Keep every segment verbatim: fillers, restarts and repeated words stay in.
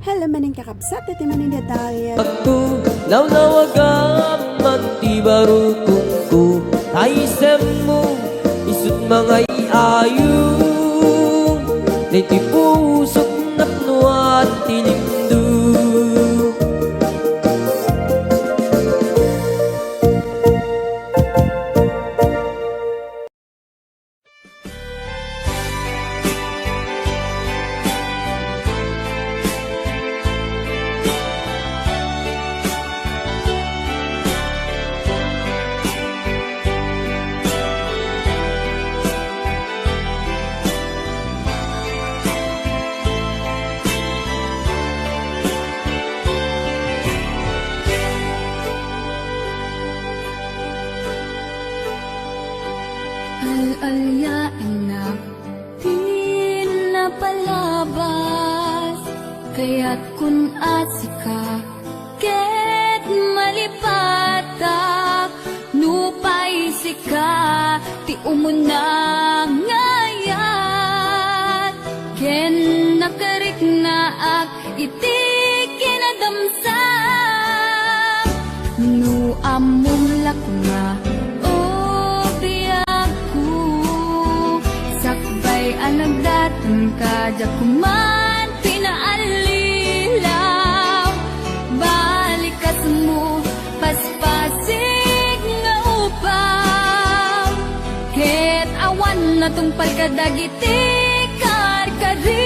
Hello manen kakabsat, iti manen dayta. Ako, nawnawagam man ti barukongko, ta isemmo, isut' mangay-ayo, daytoy pusok napnoan ti limdo. Al-aliaennak ti napalabas, kayat kun a sika ket malipatak, nupay sika ti umuna nga ayat, ken nakariknaak iti kinadamsam. No ammom la koma, o biagko, sakbay a nagdaton ka, diak man pinaallilaw. Balikasmo, paspasig nga upaw, ket awan natungpal kadagiti karkarib.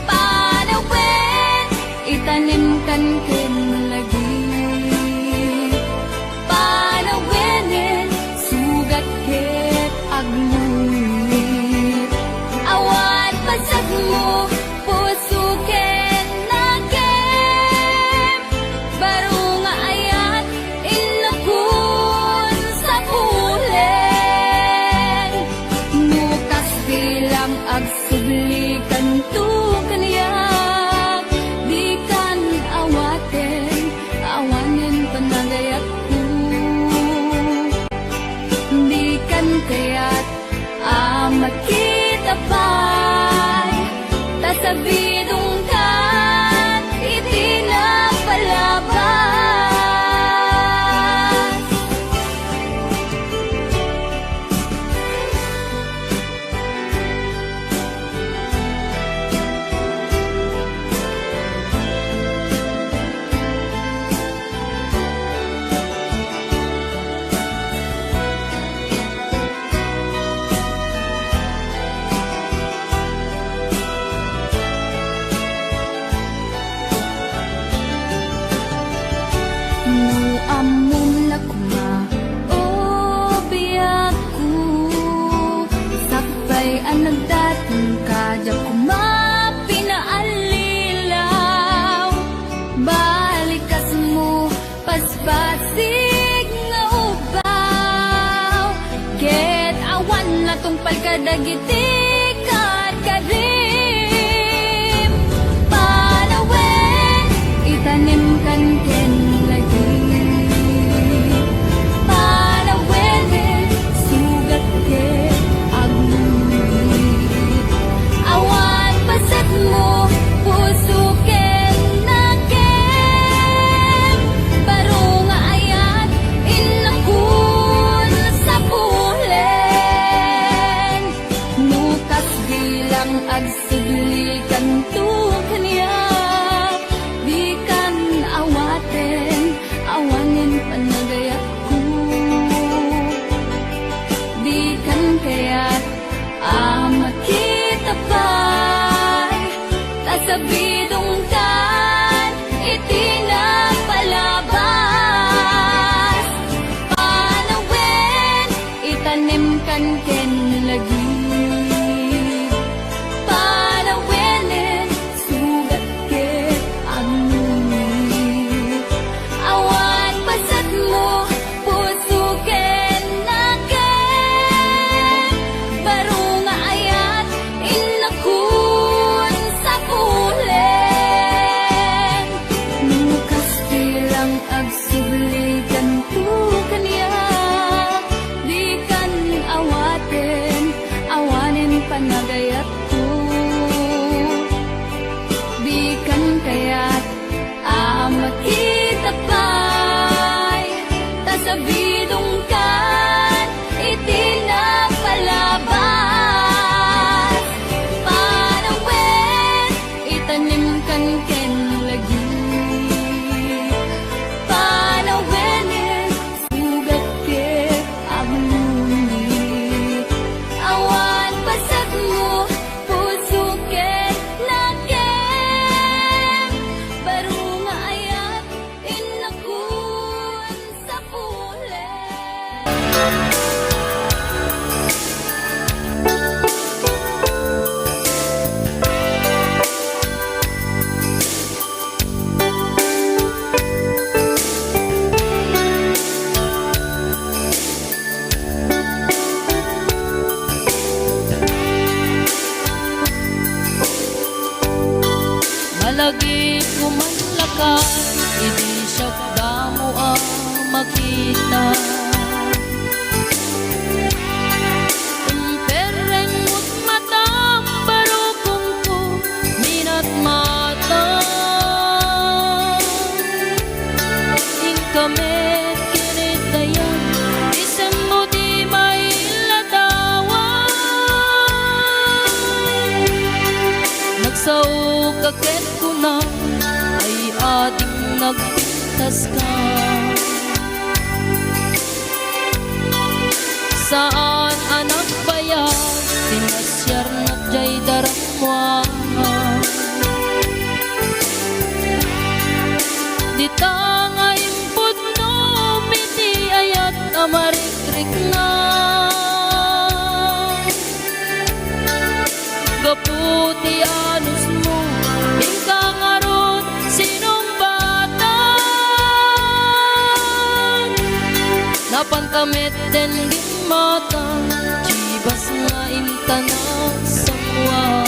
Panawen, itanemkan ken malagip. Panawenen, sugat ket agluit. Awan pasekmo, puso ken nakem. Baro nga ayat, innokon sapulen. No kasta lang ag- Sublikanto kaniak, dikan awaten, awanen panagayatko. Dikan kayat a makita pay, ta sabidongkan iti napalabas. No ammom la koma, o biagko, sakbay a nagdaton ka, diak koma pinaallilaw. Balikasmo, paspasig nga ubaw, ket awan natungpal kadagiti karkarim. Panawen, itanemkan ken lagip. Panawen, sugat ket agluit. Awan pasekmo, puso ken nakem. Baro nga ayat, innokon sapulen. No Alagipko man lakay, idi siak damo a makita. Imperreng met matam, barukongko, minatmata. Inka met ket dayta, isemmo ti mailadawan. Nagsaoka ket kunam, ay adik nagpintaska. Saan a nagbayag ti nasiarnak diay darammuan. Dita nga impudnom iti ayat a marikrikna. Gapu ti anusmo, inka ngarud sinungbatan. Napanta met den gimmatan, chibas nga inta nagsamuan.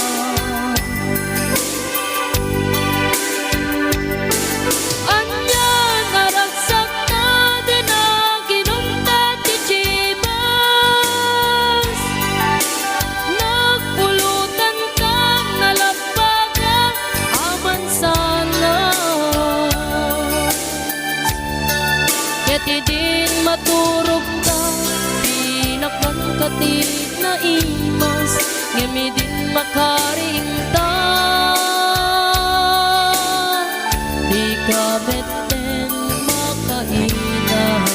Ania nga ragsakna, dina inumta ti chibas. Nagpulotanka, nalabbaga a mansanas. Ket idin maturogka, pinakanka ti naimas, ngem idin makariingta, dika metten makainam.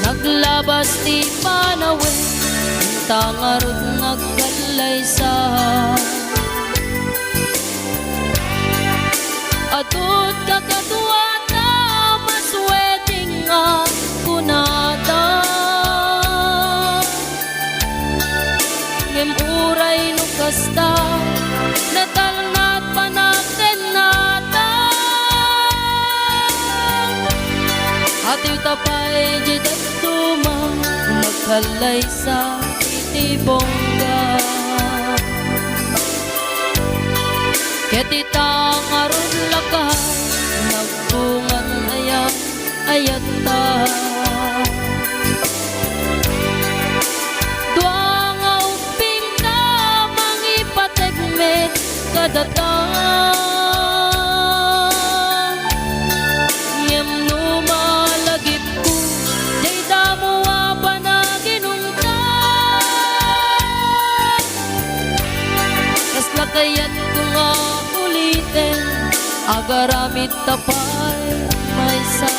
Naglabas ti panawen, inta ngarud nagkallaysa. Adu ti kakaduada, mas wedding a kunada. Ngem uray no kasta, natalna ti panagkennata. Adu ta pay diay dadduma, nagkallaysa iti bongga. Ket ita ngarud lakay, nagbungan aya ayatta. Dua nga ubbingta, mangipateg met kadata. Ngem no malagipko, diay damo a panaginumta. Kasla kayatko nga uliten, agaramid ta pay maysa.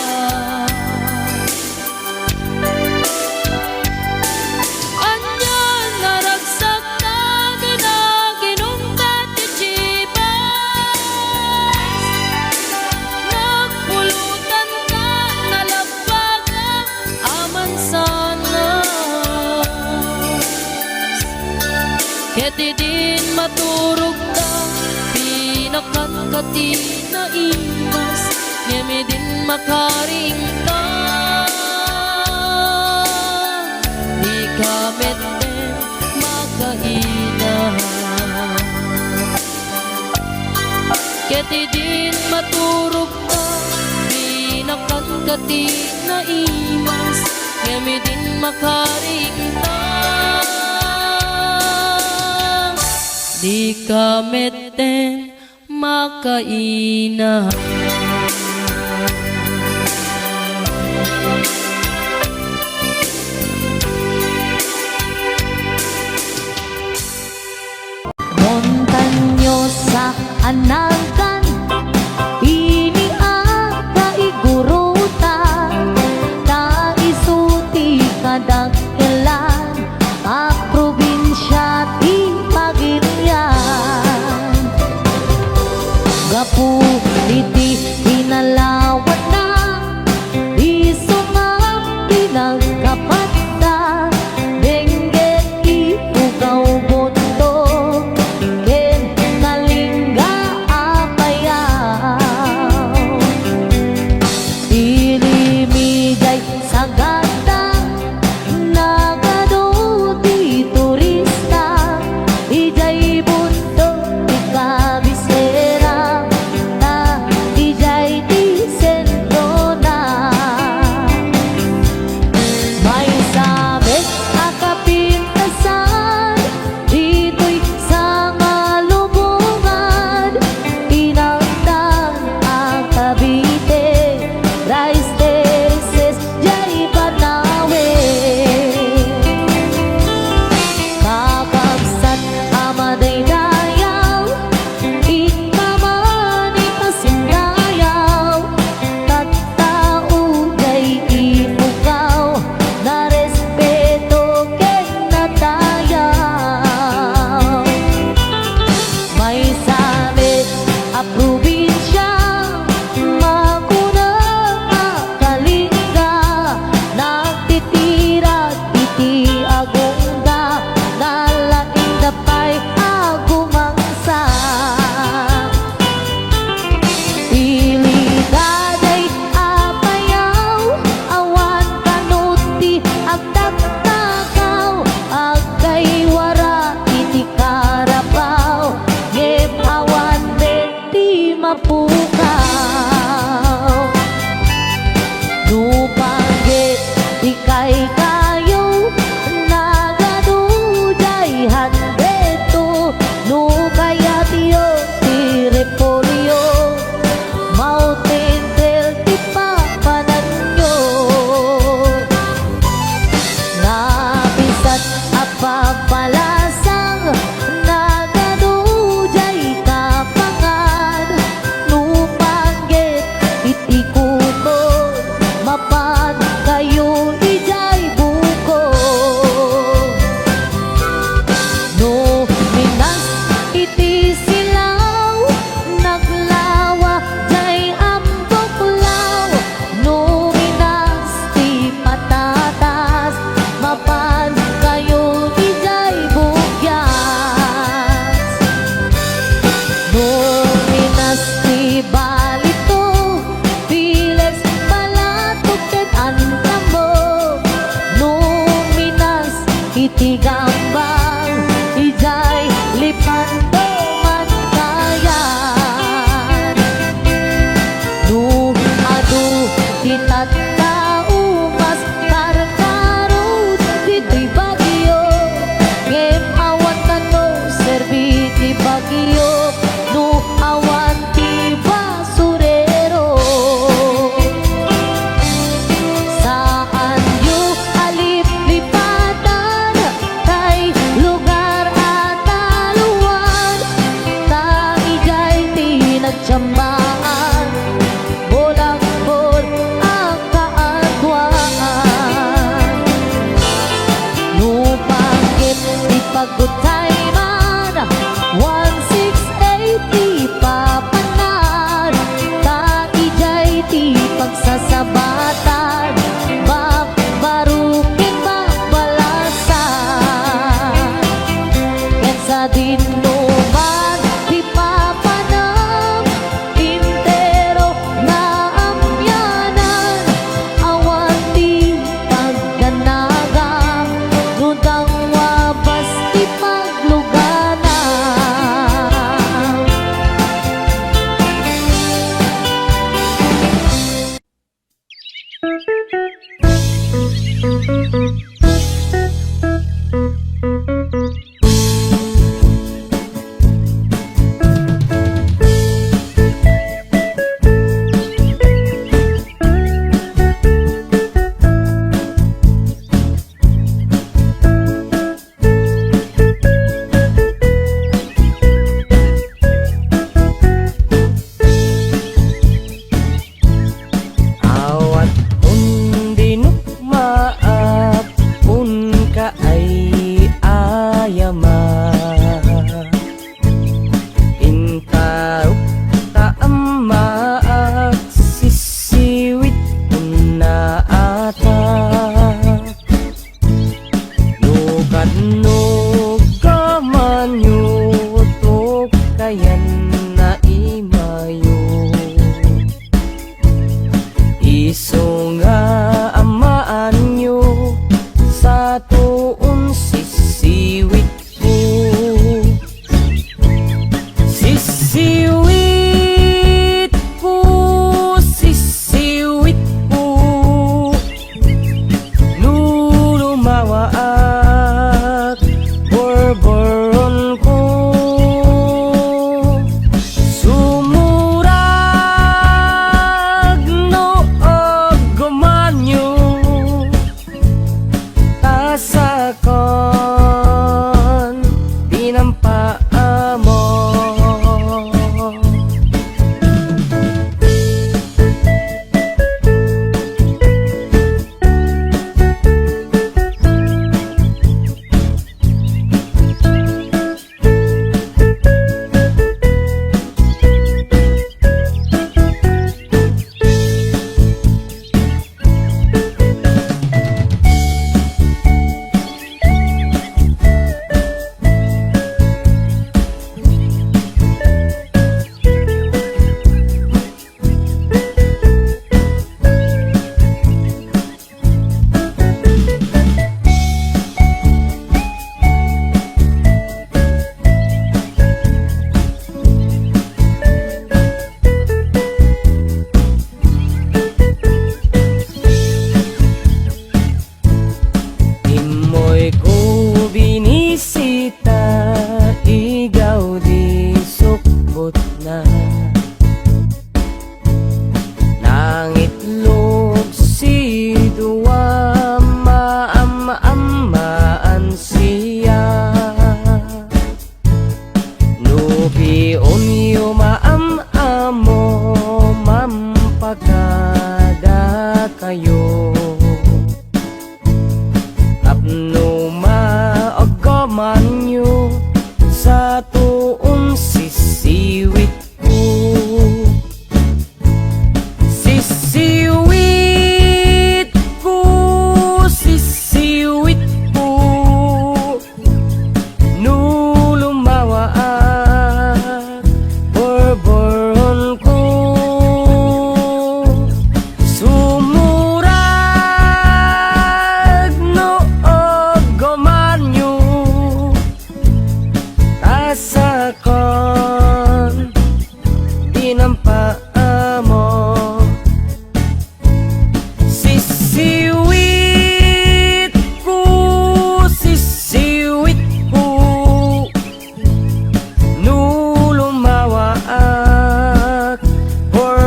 Ania nga ragsakta, dina inumta ti chibas. Nagpulotanka, nalabbaga a mansanas. Ket idin maturogka, pinakanka ti naimas, ngem idin makariingta, dika metten makainam. Ket idin maturogka, pinakanka ti naimas, ngem idin makariingta, dika metten makainam. Montañosa a nagan, ini a kaigurutan, ta isu ti kadakkelan a probinsia ti Pagadian. Gapu iti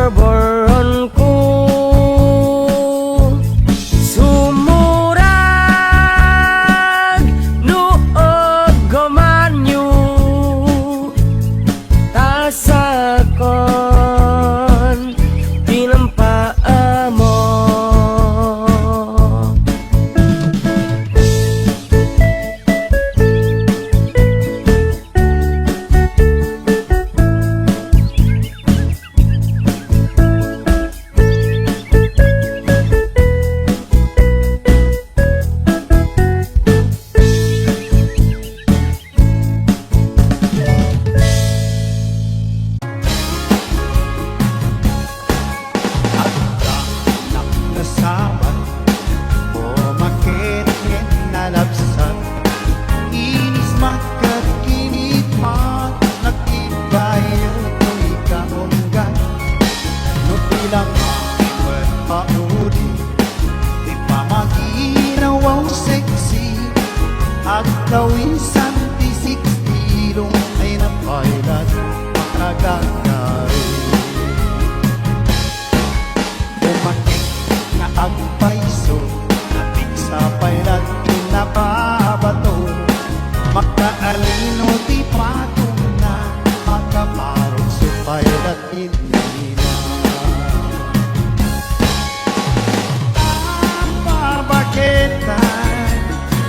Boronko, sumurag no aggamanyo, ta sakon ti nampaamo. Adda anak nga sabat, umaket ken nalabsat. Inismak ket kinitmak, nakitkayo toy kaunggan. No ti lama ket pauli, ti pamaginawaw sexy, agkawisan ti sixty, ilong ay napaylat, makagagari. Umakit nga agpayso, napigsa pay la't kinababato. Makaalino ti patungna, makaparukso pay la't inina. Ang babaketan,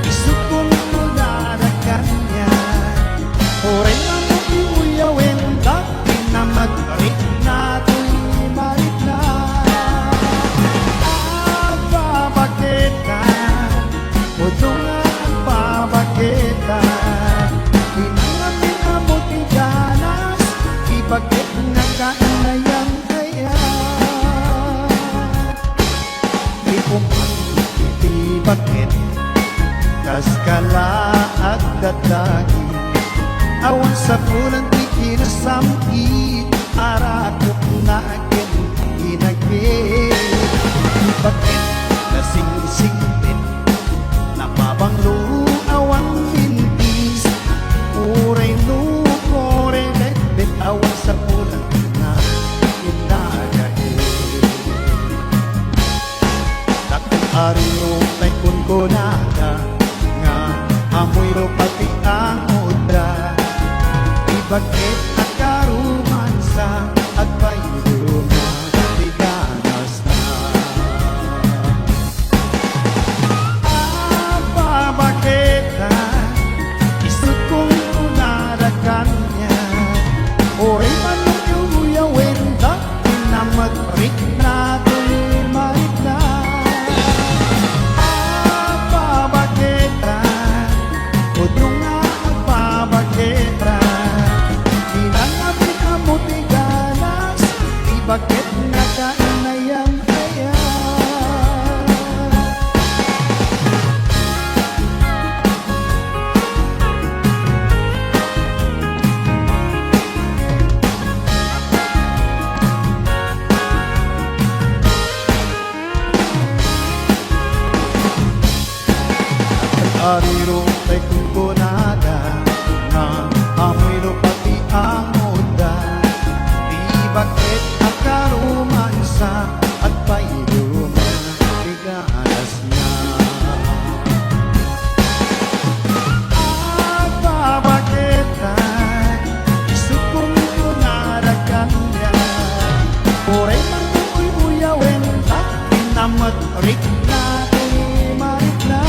isukong mo na kanian. Uray man mo iuyawen, dati na madrit na toy marit na. Agbabaketan, udong agbabaketan. Kinangamin a mo ti ganas, ibaket nga kainayan aya. Ipuman iti baket, kas kala agdadagi. Awan sapulan ti kinasam-it, arakop na ken inagek. Ibaket nasingsingbit, napabanglo awan mintis. Uray no kore betbet, awan sapulan na inagek. Dakkel a rurong tay kunkunada, nga amoy rupa ti angudda. Ibaket a karomansa, agpayduma ti ganasna. Agbabaketan, isut' kunkunada kanian. Uray man no iuyawen, dati na madrit na toy marit na. Agbabaketan, udong nga agbabaketan. Kinangamin a mo ti ganas, ibaket nga kainayan aya. Ariro tay kunkunada, nga amoy rupa ti angudda. Ti baket a karomansa, agpayduma ti ganasna. Agbabaketan, isut' kunkunada kanian. Uray man no uy-uyawen, dati na madrit na toy marit na.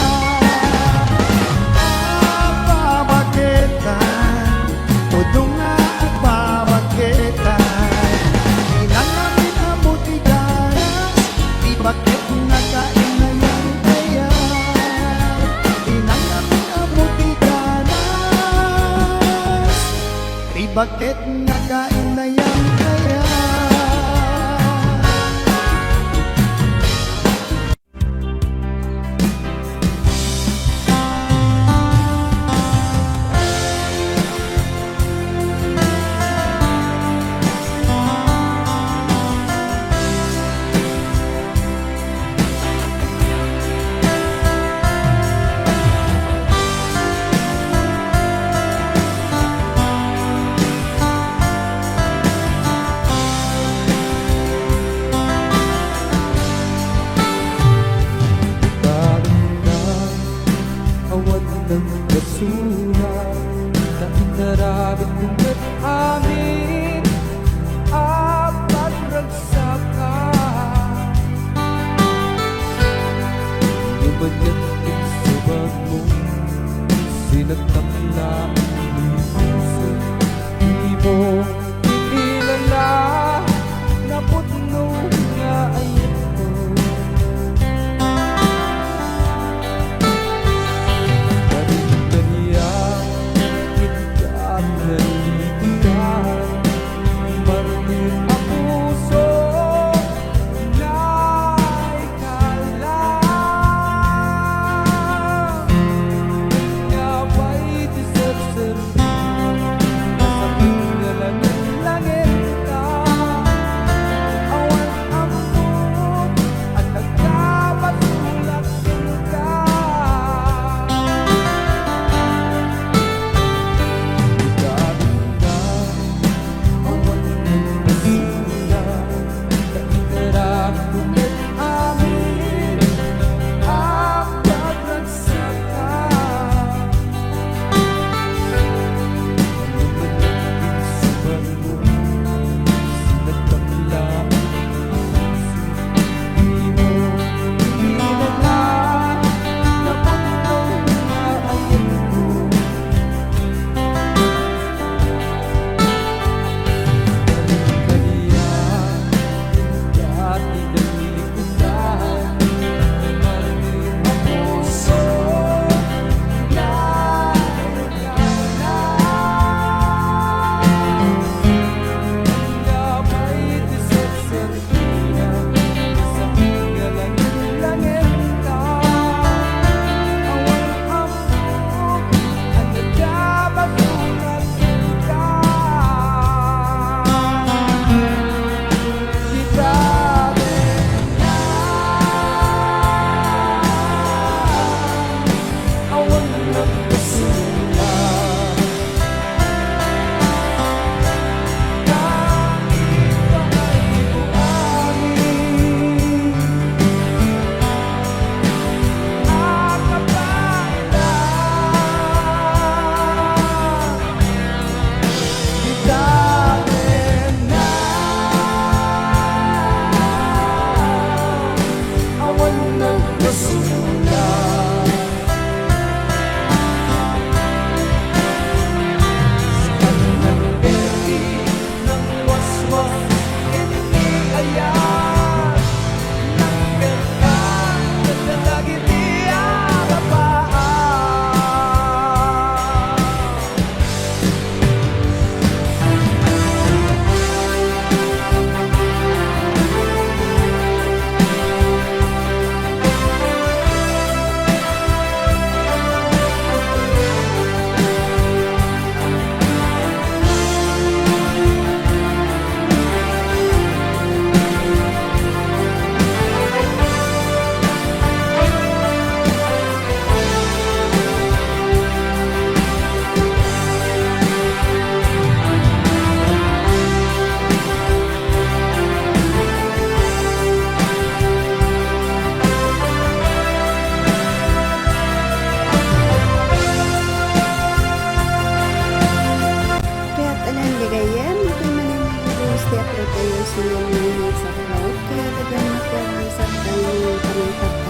Ket alan gagayyem, iti manen nga gabus ti Apo tayo, sino nga nagsakrot, ket adda met ti awan saktayo, panangtap